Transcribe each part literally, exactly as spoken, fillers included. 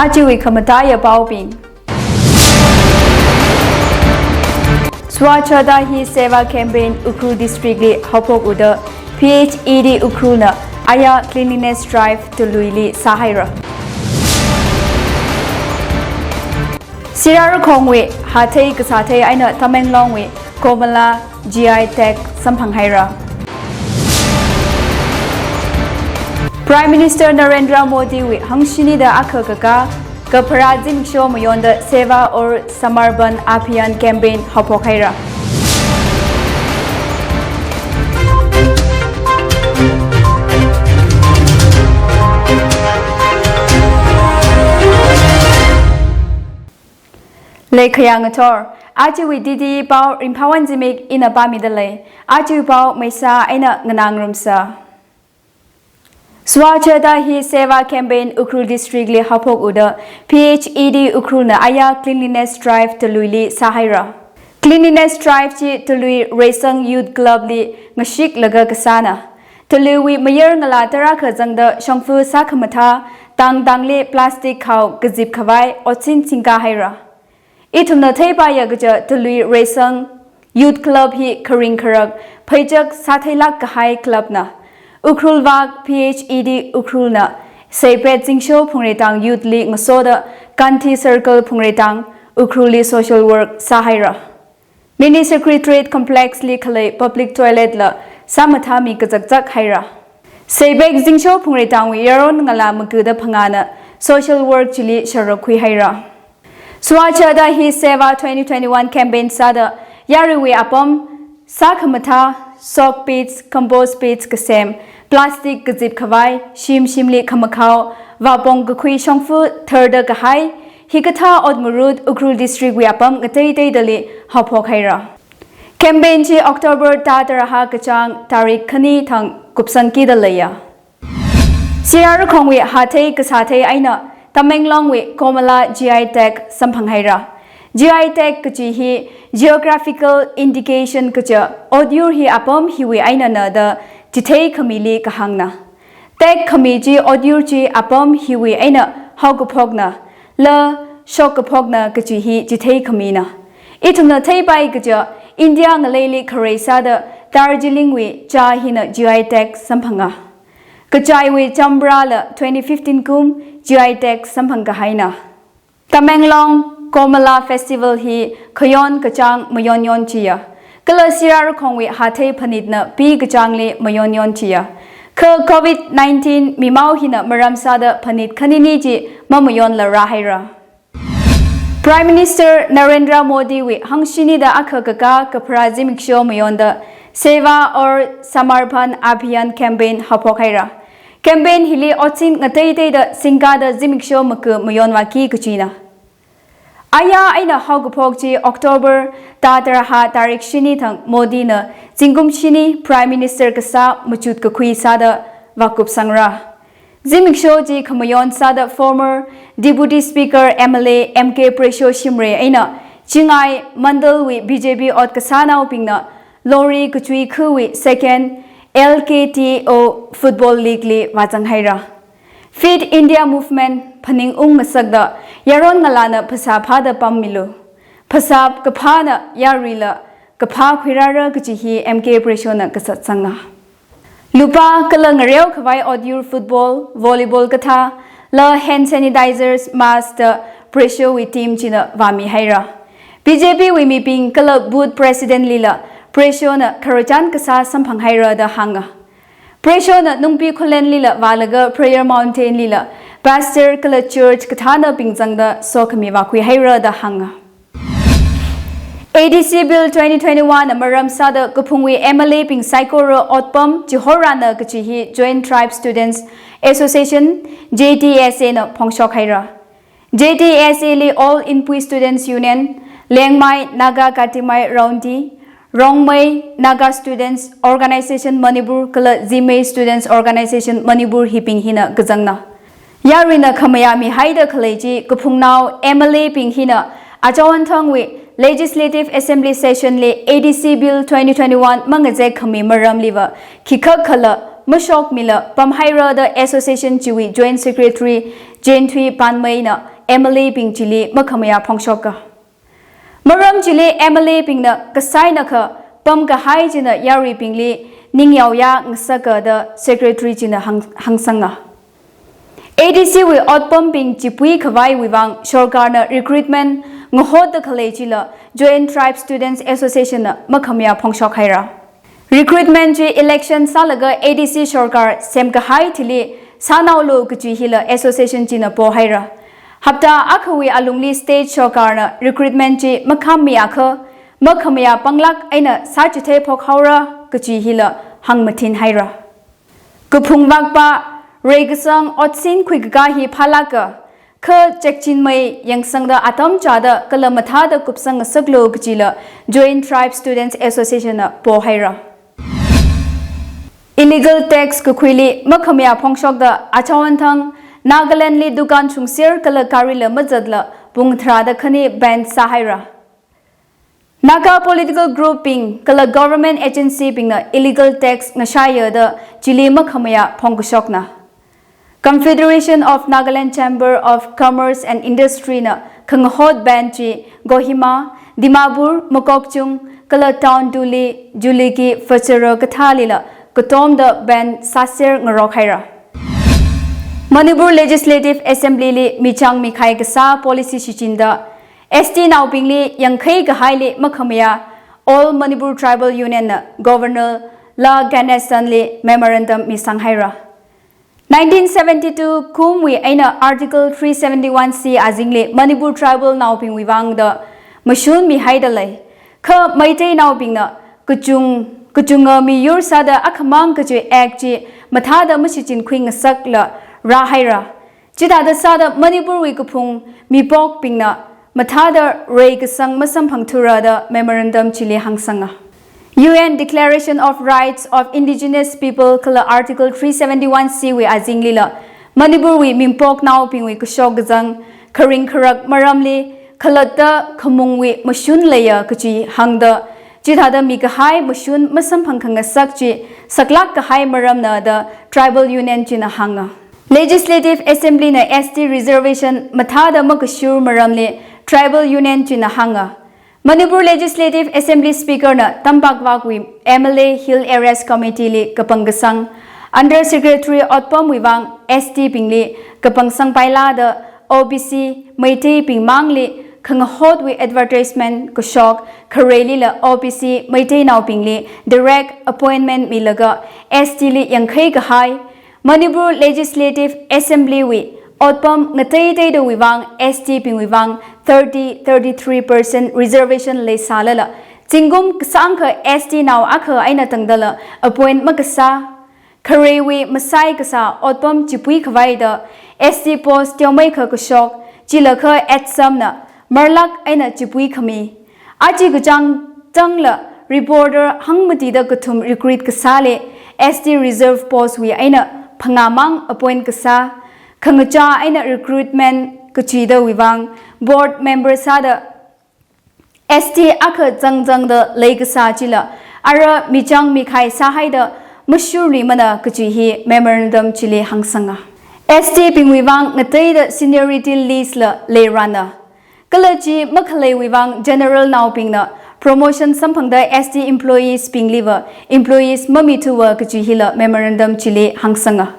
Ajawui khamataiya paobing. Swachhata Hi Seva campaign Ukhrul District li haophok uda P H E D Ukhrul na aya cleanliness drive Tuluili sāhaira. Sirarakhongwui hathei kasāthei eina Tamenglongwui Komala G I tag samphanghaira. Prime Minister Narendra Modi wui hangshinida akha kakā, kapharā zimiksho mayonda Seva aur Samarpan Abhiyan campaign haophokhaira. Leikhayā ngathor, ajawui D D E pao ringphāwon zimik ina pāmida lei. Ajawui pao maisa eina nganāngarumsa. Swachhata Hi Seva campaign Ukhrul District li haophok uda P H E D Ukhrul na aya cleanliness drive Tuluili sāhaira. Cleanliness drive chi Tului Reisang Youth Club li ngashiklaga kasāna. Tuluiwui mayar ngalā tarākha zangda shongfa sākhamathā, tangtangli plastic khao kazip khavai otsin singkahaira. Ithumna theipaiya kaja Tului Reisang Youth Club hi kharing kharak pheichak sātheilāk kahai club na. Ukhrul vak P H E D Ukhrul na seipet zingsho phungreitang youth li ngasoda Kanti Circle phungreitang Ukhrul li social work sāhaira. Mini Secretariat Complex li khalei public toilet la sāmathāmi kazakzak haira. Seibek zingsho phungreitangwui yaron ngalā makuda phangāna social work chili sharak khuihaira. Swachhata Hi Seva twenty twenty-one campaign sāda yaruiwui apam sākhamathā, soak pits, compost pits kasem, plastic kazip khavai, shim shimli khamakhao, vāpong kakhui shongfa tharda kahai, hikathā ot ngarut Ukhrul District wui apam ngateiteidali haophokhaira. Campaign chi October thā taraha kachāng tarik khani thang kupsangkida leiya. Sirarakhongwui hathei kasāthei eina Tamenglongwui Komala G I tag samphanghaira. G I tag kaji hi geographical indication kaja otyur hi apam hiwui einana da chithei khamili kahāngna. Tag khami chi otyur chi apam hiwui eina haokaphokna, la shokkaphokna kaji hi chithei khamina. Ithumna theipai kaja India ngaleili kharei sāda Darjeeling wui chā hina G I tag samphanga. Kachaiwui champra la twenty fifteen kum G I tag samphang kahaina. Tamenglong Komala Festival hi khayon kachāng mayonyon chiya. Kala sirarakhongwui hathei phanitna pi kachāngli mayonyon chiya. Kha covid nineteen mimao hina maram sāda phanit khanini chi mamayonla rāhaira. Prime Minister Narendra Modi wui hangshinida akha kakā kapharā zimiksho mayonda Seva aur Samarpan Abhiyan campaign haophokhaira. Campaign hili otsin ngateiteida singkada zimiksho maku mayonvāki kachina. Aya eina haokaphok chi October thā taraha tarik shini thang Modi na zingkum shini Prime Minister kasā machut kakhui sāda vākupsangra. Zimiksho chi khamayon sāda former Deputy Speaker M L A M K Presho Shimray eina Chingai Mandal wui B J P ot kasānaobingna Lori Kachuikhuwui second L K T O Football League li vāzanghaira. Fit India Movement phaningung ngasakda yaron ngalāna phasā phāda pammilu. Phasā kaphāna yaruila kaphā khuirāra kaji hi M K Presho na kasatsanga. Lupā kala ngareo khavai otyur football, volleyball kathā, la hand sanitizers, mask da Presho wui team china vāmihaira. B J P wui mibing kala booth president lila Presho na khararchan kasā samphanghaira da hānga. Presho na Nungpi Khullen lila vālaga Prayer Mountain lila pastor kala church kathānabing zangda sokhami vākhuihaira da hānga. A D C Bill twenty twenty-one na maram sāda Kaphungwui M L A bing saikora otpam chihorana kaji hi Joint Tribes Students Association, J T S A na phongshokhaira. J T S A li All Inpui Students Union, Liangmai Naga Katimai Raungdi, Rongmei Naga Students Organization Manipur kala Zimei Students Organization Manipur hibing hina kazangna. Yaruina khamayāmihaida khalei chi Kaphungnao M L A bing hina Achawanthangwui Legislative Assembly session li A D C Bill twenty twenty-one mangazek khami maramliva khikhak khala mashokmila pamhaira da association chiwui Joint Secretary Jenthui Panmei na M L A bing chili makhamayā phongshoka. Maram chili M L A bingna kasāna kha pamkahai china yaruibingli ningyaoyā ngasaka da Secretary china hāng, hāngsanga. A D C wui otpambing chipui khavaiwui vang sorkarna recruitment ngahotda khalei chila Joint Tribes Students Association na makhamayā phongshok haira. Recruitment chi election sālaga A D C sorkar semkahai thili sānaolu kachi hila association china pohaira. Hapta akhawui alungli state sorkarna recruitment chi makhamayākha, makhamayā panglāk eina sāchithei phok haora kachi hila hāngmathin haira. Kaphung vakpa, reikasang otsin khuikakā hi phālāka, kha chekchinmei yangsangda atam chāda kala mathāda kupsang ngasaklu kachila Joint Tribes Students Association na pohaira. Illegal tax kakhuili makhamayā phongshokda achawanthang Nagaland li dukan chungser kala karila mazatla pung tharāda khani ban sāhaira. Naga political group bing kala government agency bingna illegal tax ngashaiya da chili makhamayā phongkashokna. Confederation of Nagaland Chamber of Commerce and Industry na khangahot ban chi Kohima, Dimapur, Mokokchung, kala Town Tuli, Chuliki, Phachara kathalila katomda ban sāser ngarok haira. Manipur Legislative Assembly li michang mikhai kasā policy shichinda S T naobingli yangkhei kahaili makhamayā All Manipur Tribal Union na Governor La Ganesan li memorandum misang haira. Nineteen seventy-two kumwui eina Article three seventy-one C azingli Manipur tribal naobingwui vangda mashun mihaida lei. Kha Meitei naobingna kachung, kachunga miyur sāda akhamang kachi act chi mathāda mashichinkhui ngasakla rāhaira. Chithāda sāda Manipurwui kaphung mipokbingna mathāda reikasang masamphangthura da memorandum chili hāngsanga. U N Declaration of Rights of Indigenous People kala Article three seventy-one C wui azinglila Manipurwui mipoknaobingwui kashok kazang, kharing kharak maramli khalatta khamungwui mashun leiya kachi hāngda, chithāda mikahai mashun masamphang khangasak chi saklāk kahai maramna da Tribal Union china hānga. Legislative Assembly na S T reservation mathāda makashur maramli Tribal Union china hānga. Manipur Legislative Assembly Speaker na Tampak Vak wui M L A Hill Areas Committee li kapangkasang, Under Secretary otpamwui vang S T bingli kapangsang paila da O B C Meiteibing mangli khangahotwui advertisement kashok khareilila O B C Meiteinaobingli direct appointment milaga S T li yangkhei kahai, Manipur Legislative Assembly wui otpam ngateiteidawui vang S T bingwui vang thirty, thirty-three percent reservation leisālala, zingkum kasāngkha S T nao akha eina tangdala appoint makasā, khareiwui masai kasā otpam chipui khavaida S T post teomeikha kashok, chilakha exam na marlāk eina chipui khami. Achi kachāng tangla reporter hangmatida kathum recruit kasāli S T reserve post wui eina phangāmang appoint kasā, khangachā eina recruitment kachidawui vang board member sāda S T akha zangzangda leikasā chila ara michang mikhai sāhaida mashurluimana kachi hi memorandum chili hāngsanga. S T bingwui vang ngateida seniority list la leirana. Kala chi makhaleiwui vang general naobingna promotion samphangda S T employees bingliva employees mamithuwa kachi hila memorandum chili hāngsanga.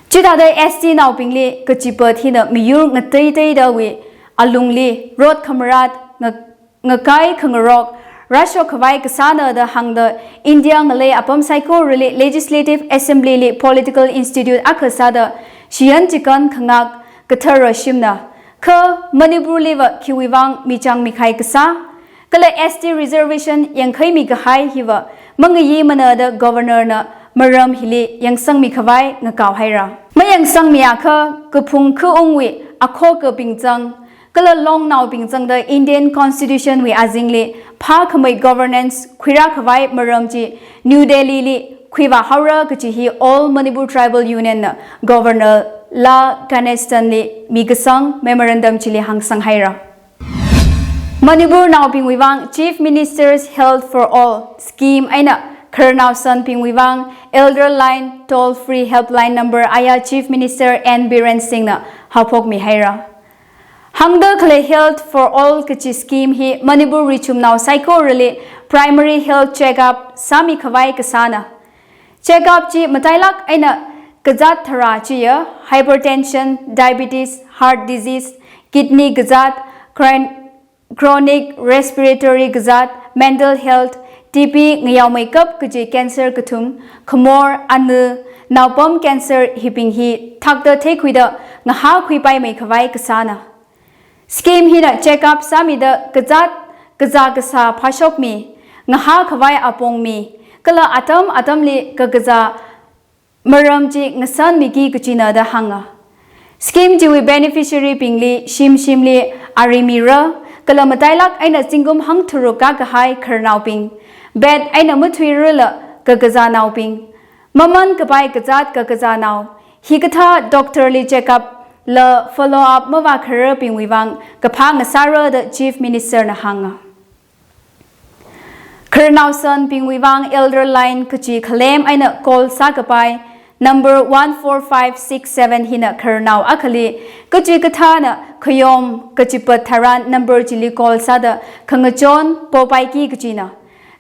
Chithāda S T naobingli kachipat hina miyur ngateiteidawui alungli rot khamarat nga-, ngakai khangarok rāshok khavai kasāna da hāngda India ngalei apam saikorali Legislative Assembly li political institute akha sāda shiyan chikan khangak kathara shimna. Kha Manipurliva khiwui vang michang mikhai kasā, kala S T reservation yangkhaimi kahai hiva mangayimana da Governor na maram hili yangsangmi khavai ngakao haira. Mayangsangmiakha kaphung khaungwui akhokabing zang, kala longnaobing zangda Indian Constitution wui azingli phākhamei governance khuirā khavai maram chi New Delhi li khuivā haora kachi hi All Manipur Tribal Union na Governor La Ganesan li mikasang memorandum chili hāngsang haira. Manipur naobingwui vang Chief Minister's Health for All scheme eina khararnao sanbingwui vang Elder Line toll free helpline number aya Chief Minister N Biren Singh na haophokmi haira. Hāngda khalei Health for All kachi scheme hi Manipur richumnao saikorali primary health checkup sāmi khavai kasāna. Checkup chi matailak eina kazāt tharā chiya, hypertension, diabetes, heart disease, kidney kazāt, chronic respiratory kazāt, mental health, T B, ngayaomeikap kaji cancer kathum, khamor, anu, naopam cancer hibing hi thakda theikhuida ngahākhuipaimei khavai kasāna. Scheme hina checkup sāmida kazāt kazā kasā phāshokmi, ngahā khavai apong mi, kala atam atamli kakazā maram chi ngasanmiki kachina da hānga. Scheme chiwui beneficiary bingli shim shimli ari mira, kala matailak eina zingkum hangtharuk kakahai khararnaobing, bed eina mathuirala kakazānaobing, maman kapai kazāt kakazānao, hikathā doctor li checkup la follow up mavākhararbingwui vang kaphā ngasāra da Chief Minister na hānga. Khararnao sanbingwui vang Elder Line kachi khalem eina call sākapai number one four five six seven hina khararnao akhali kachikathāna khayom kachipat tharan number chili call sāda khangachon popaiki kachina.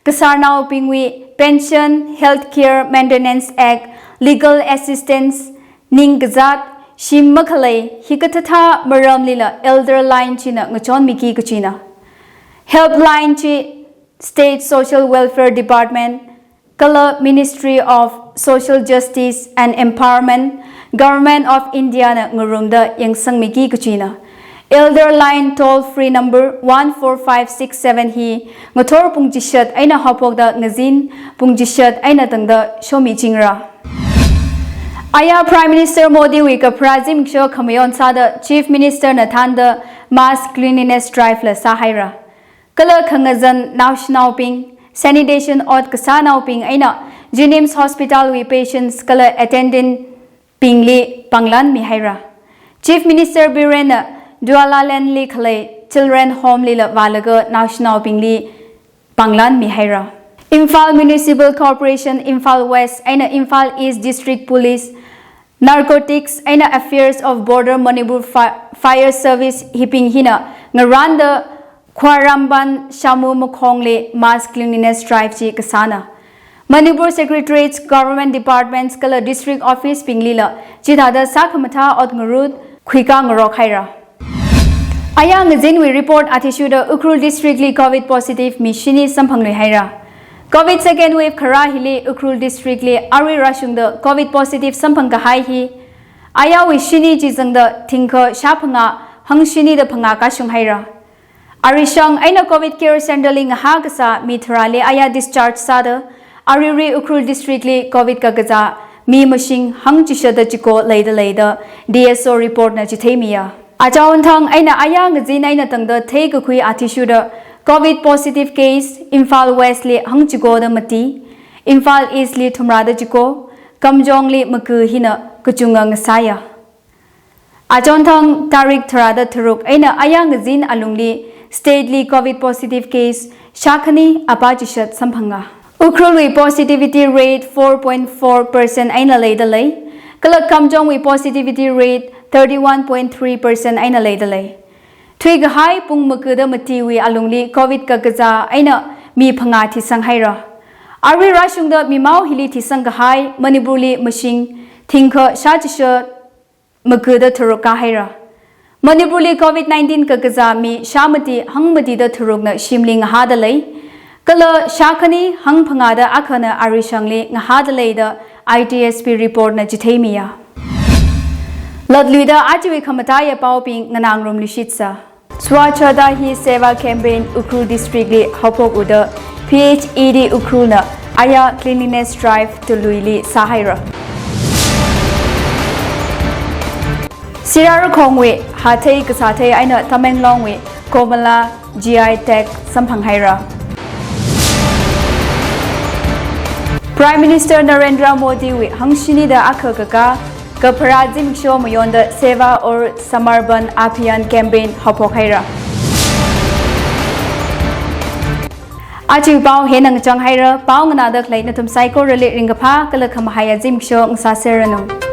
Kasārnaobingwui pension, healthcare maintenance act, legal assistance, ning kazāt, shim makhalei, hikathāthā maramlila Elder Line china ngachonmiki kachina. Helpline chi State Social Welfare Department kala Ministry of Social Justice and Empowerment, Government of India na ngarumda yangsangmiki kachina. Elder Line toll free number one four five six seven hi ngathor pung chishat eina haophokda ngazin pung chishat eina tangda shomichingra. Aya Prime Minister Modi wui kapharā zimiksho khamayon sāda Chief Minister na thānda mass cleanliness drive la sāhaira. Kala khangazan naoshinaobing, sanitation ot kasānaobing eina JNIMS Hospital wui patients kala attendant bingli panglan mihaira. Chief Minister Biren na Dualaland li khalei Children Home lila vālaga naoshinaobingli panglan mihaira. Imphal Municipal Corporation, Imphal West eina Imphal East District Police, Narcotics eina Affairs of Border Manipur Fi-, Fire Service hibing hina ngaranda Khwaramban Shamu Makhongli mass cleanliness drive chi kasāna. Manipur Secretariats, Government Departments kala District Office binglila chithāda sākhamathā ot ngarut khuika ngarok haira. Aya ngazinwui report athishurda Ukhrul District li Covid positive mi shini samphanglui haira. Covid second wave kharā hili Ukhrul District li arui rāshungda Covid positive samphang kahai hi ayawui shini chi zangda thingkha shāphangā hangshini da phangā kashung haira. Arishang eina Covid Care Center li ngahā kasā mi tharāli aya discharge sāda, aruirui Ukhrul District li Covid kakazā mi mashing hangchishada chiko leida leida D S O report na chitheimiya. Achaon thang eina aya ngazin eina tangda theikakhui athishurda Covid positive case Imphal West li hangchikoda mati, Imphal East li thumrāda chiko, Kamjong li maku hina kachunga ngasāya. Achonthang tarik tharāda tharuk eina aya ngazin alungli state li Covid positive case shākhani apā chishat samphanga. Ukhrulwui positivity rate four point four percent eina leida lei, kala Kamjongwui positivity rate thirty-one point three percent eina leida lei. Thuikahai pung makuda matiwui alungli Covid kakazā eina mi phangā thisang haira. Arui rāshungda mimao hili thisang kahai Manipurli mashing thingkha shā chishat makuda tharuk kāhaira. Manipurli Covid nineteen kakazā mi shāmati hangmatida tharukna shimli ngahāda lei, kala shākhani hangphangāda akhana arishangli ngahāda lei da I T S P report na chitheimiya. Latluida ajawui khamataiya paobing nganāngarum luishitsa. Swachhata Hi Seva campaign Ukhrul District li haophok uda P H E D Ukhrul na aya cleanliness drive tuluili sāhaira. Sirarakhongwui hathei kasāthei eina Tamenglongwui Komala G I tag samphang haira. Prime Minister Narendra Modi wui hangshinida akha kakā kapharā zimiksho mayonda Seva aur Samarpan Abhiyan campaign haophok haira. Aja pao hina ngachang haira, pao nganāda khalei nathum saikorali ringkaphā kala khamahaiya zimiksho ngasāserranu.